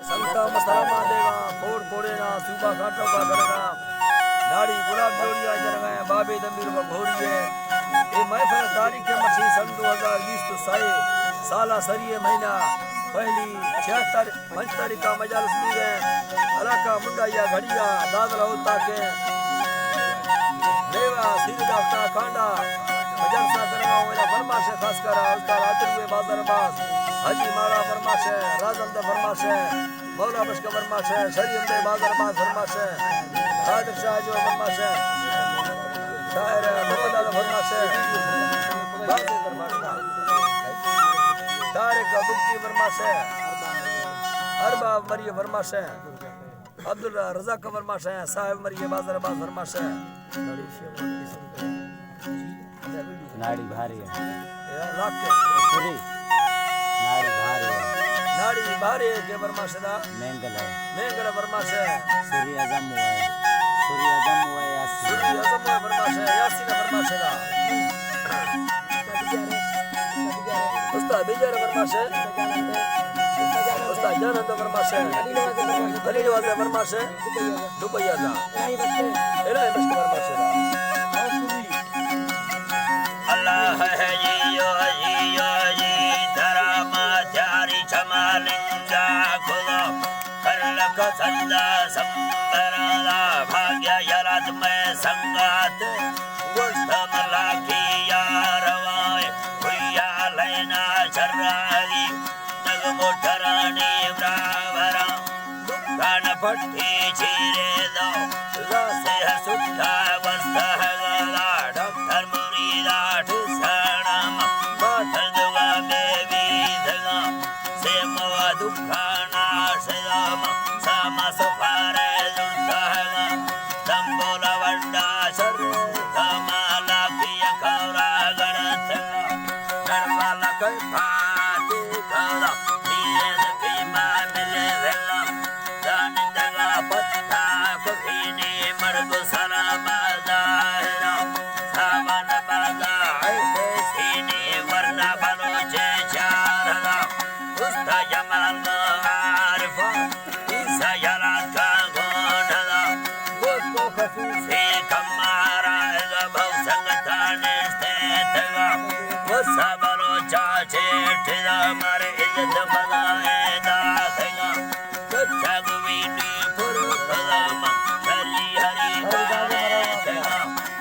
سنگتاں مسلمان دیگاں، کوڑ کوڑینا، صوبہ کانٹو کا گڑنا، ناڑی گلاب جوڑی آ جنگا، بابے دمیر و گھوری ہے۔ اے محفل تاریخ مرشی سن دو ہزار بیست سائے، سالہ سری مہینہ پہلی چھہتر، پنچ تاریخ کا مجالس دی گئے۔ علاقہ منڈا یا گھڑیا، دادل ہوتا کے میوا سیدھا تا کانڈا، مجالسہ کرنا ہو، میرا فرماش ہے خاص کر، استاد آدروے بازار باز، حاجی مارا فرماش ہے، رازندہ فرماش ہے، مولا بشک فرماش ہے، شریعت بازار باز فرماش ہے، قادر شاہ جو فرماش ہے، شاعر محمد آدم فرماش ہے، بازار فرماش ہے، طارق بگٹی فرماش ہے، ارباب مری فرماش ہے، عبداللہ رضا کا فرماش ہے، صاحب مری بازار باز فرماش ہے۔ ناڑی بھاری ہے۔ یا لاکھ ہے۔ سری۔ ناڑی بھاری ہے۔ ناڑی بھاری ہے کہ فرماش دا۔ مینگل ہے۔ مینگل فرماش ہے۔ سری اعظم ہوا ہے۔ سری اعظم ہوا ہے یاسین۔ سری اعظم ہوا فرماش ہے۔ یاسین فرماش دا۔ استاد بیجار فرماش ہے۔ استاد جانند فرماش ہے۔ علی نواز فرماش ہے۔ دوبئی آزاد۔ الہی بخش فرماش ہے۔ اللہ ہے جیو جیو جی، دراما تیاری چمالنگا کھلو۔ کرلک سندا سمبرا بھاگیا یلات میں سنگات۔ گوشت ملاکی یاروائے ہویا لینا چرالی۔ نگ موٹرانی براورا دکان پٹی چیرے دو۔ راسے سٹا وستا گلا ڈاکٹر مریدا ٹسانم۔ باتل دوا بے بیدگا سیمو دکانا سلام ساما سفارے زرتاگا۔ دمبولا ونڈا شر کمالا کیا کورا گڑتگا۔ نرمالا کئی پاتی کورا نیل کئی ما ملے ویلا۔ دانندگا پتا کبھی نی مرگ سلام ظاہرا۔ سامان بازا ایسے سینی ورنہ بلوچ چارگا۔ استا جمال عارفا، عیسیٰ یلات کا گونڈلا، گوکو خصوصی کمارا، اگا بھو سنگتا نشتے تگا، وسا بلوچا چیٹ دا مر عزت بنا